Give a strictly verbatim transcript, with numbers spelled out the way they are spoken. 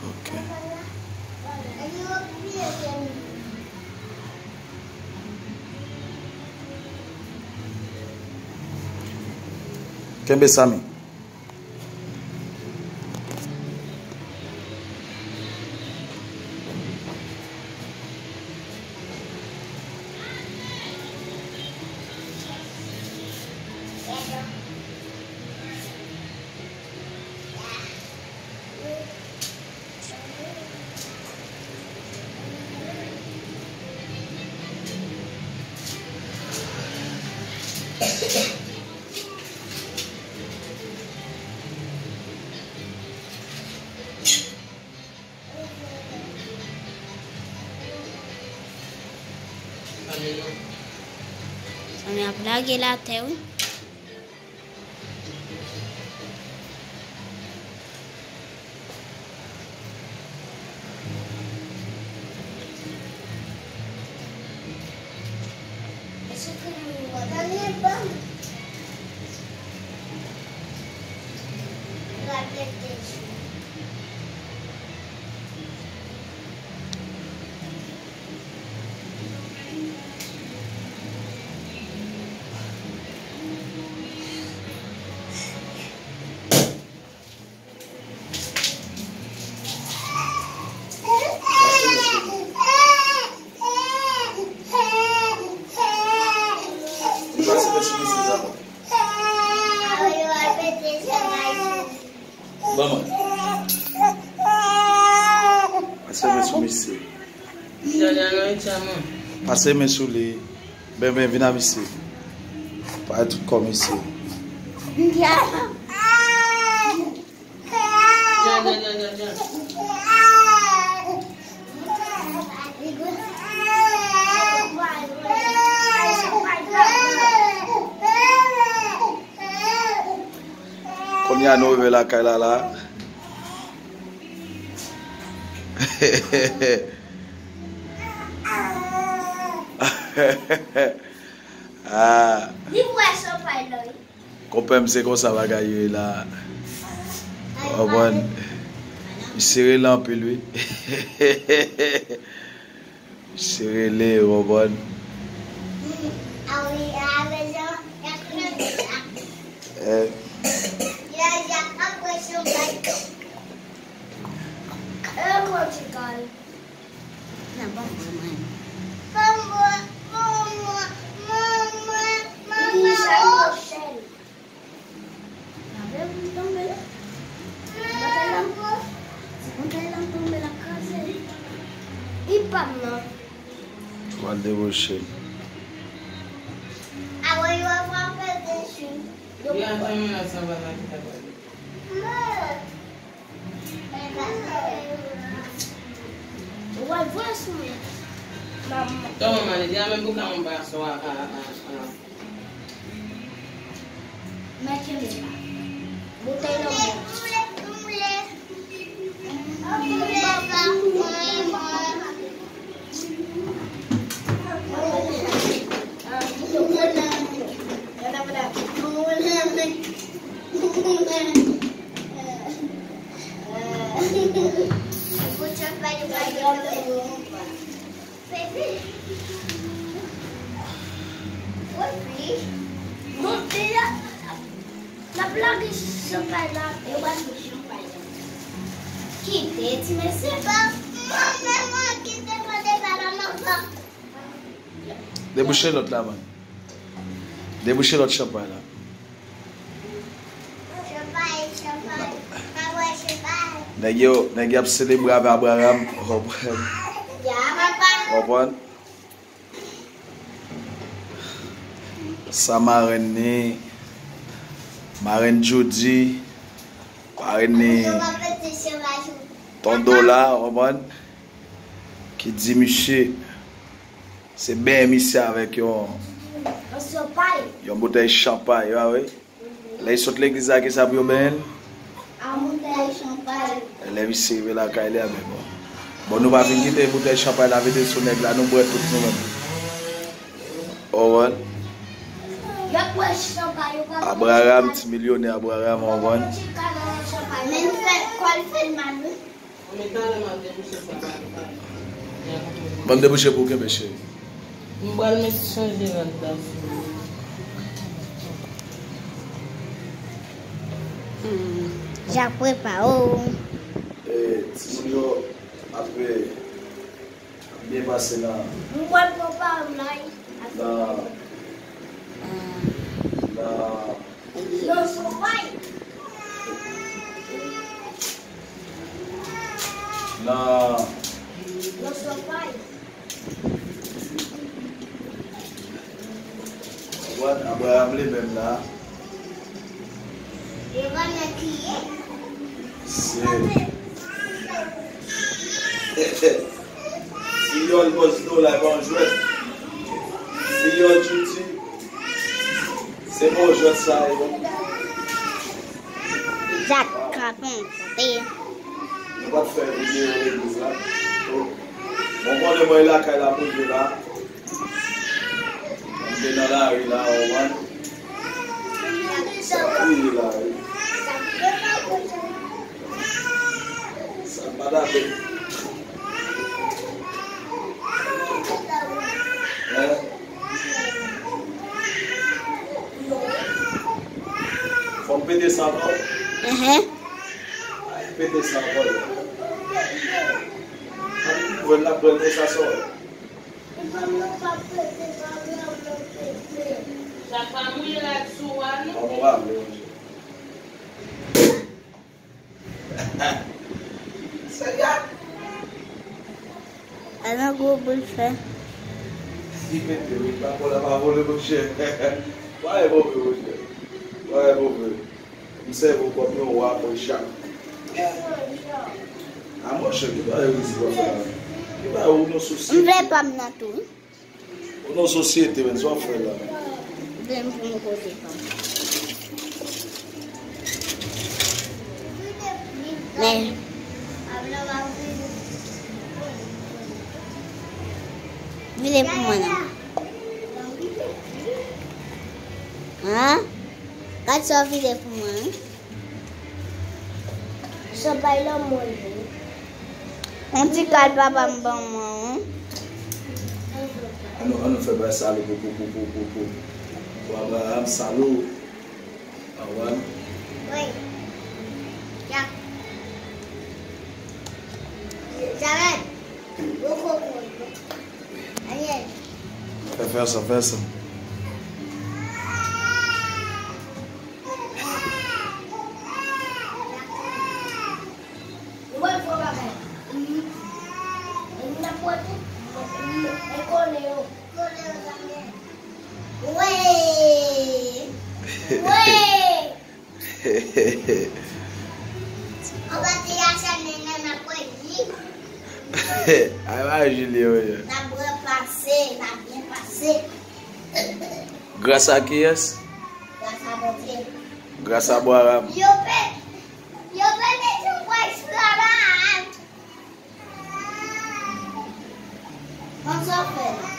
Ok. Kenbe Samy. Samy ap lage l atè wi. Ban mwen. Pase men sou misye. Jodi a nan etè mwen. Pase men sou li. Ben, ben, vin a misye. Pale tout kò misye. Jan, jan, jan, jan, jan. Kounye a nou rive lakay la la. Ah. Li bwè chanpay la wi. Konpè m, se konsa bagay yo ye la. W konprann? Misye rele anpil wi. Misye rele, w konprann? Eh. Nan ban mwen, mwen. Ban mwen, ban mwen, ban mwen, ban mwen. Lave pou m tonbe. Bòtèy la, bòtèy la tonbe, l ap kraze. Li pa m nan. Ou al deboche. Avan yo frape desu. Yo pa fè mennaj sa, papa ki ta pale. Ou al voye sou mwen. Manman. Tò, manman, li di a menm pou ka yon baso a, a, a, a. Mwen kenbe la. Boutèy nan men. Monte la, n ap lage chanpay la, yo pa jwe chanpay la. Kite ti mesye. Manman, kite mande pa la manman. Debouche lòt la, man. Debouche lòt chanpay la. Nèg yo, nèg yo ap selebre avè Abraham. Konprann? Konprann? Sa marenn ni, marenn Judy, marenn ni Ton Dola, konprann? Ki di misye, se benyen misye avèk yon, yon boutèy chanpay, a wi. Lè l sot legliz la, kisa pou yo benyen l? A boutèy chanpay. Lè misye rive lakay li a, men bon. Bon, nou pa fin kite boutèy chanpay la vide sou nèg la, nou bwè tout nou menm. Ou konprann? Y ap bwè chanpay, yo pa bwè chanpay. Abraham, ti milyonè Abraham, ou konprann? Men fè, kò l fè l mal, wi. Men talè m ap debouche sa pa. Ban m debouche pou w kenbe, cheri. M pral met chanje rad la sou. Hmm, Jack prepare w. E, timoun yo ap, ap byen pase nan, m pral prepare w la. Nan, nan, nan sopay. Nan, nan sopay. Konprann? Abraram li menm la. Se Siyòl bòs do la, e pa yon jwèt. Siyòl Tchouti, se pa yon jwèt sa ye. Jak kapon kanpe. Nou pa t fè videyo legliz la. Bon, konnen mwen lakay la pou jwe la. M te nan lari la, ou konprann? Sa kriye la, wi. Sa pa t ap. Hein? Fò m pete sa ankò? Mhm. Ay, pete sa ankò. Pran l la, pran l konsa sò. Sa pa mouye rad sou a, non? Bon, bon, pa vle, monchè. Seyè! Ala gwo boul fè. Li pete, wi, pa pran la pa vole, monchè. Pa e move, monchè. Pa e move. M sèvi w kòm yon wa pou chak. A monchè, ki bagay rizib w ap fè la? Ki bagay ou nan sosyete? M vle pa m nan tou. Ou nan sosyete, men, sa w ap fè la? M vle m pou m poze pa m. Men. Vire pou mwen non. An? Gad sa w vire pou mwen, wi. Sa bay lanmou, wi. On ti kal papa m ban mwen, wi. An nou, an nou fè bay salou pou, pou, pou, pou, pou, pou, pou Abraram, salou. Awan. Wi. Ya. Jared. Ou konprann. Ariel. Fè, fè sa, fè sa. Ou wè gwo bagay. Mhm. E n ap wè tout. Mhm. E kole yo. Kole yo sa men. Wi. Wi. Anba ti a channen nan n ap wè li. Ay, pa jile yo ye. N ap byen pase, n ap byen pase. Gras a kiyès? Gras a Bondye. Gras a Abraram. Yo pe, yo pete sou pwès la la. Kòman sa fè la?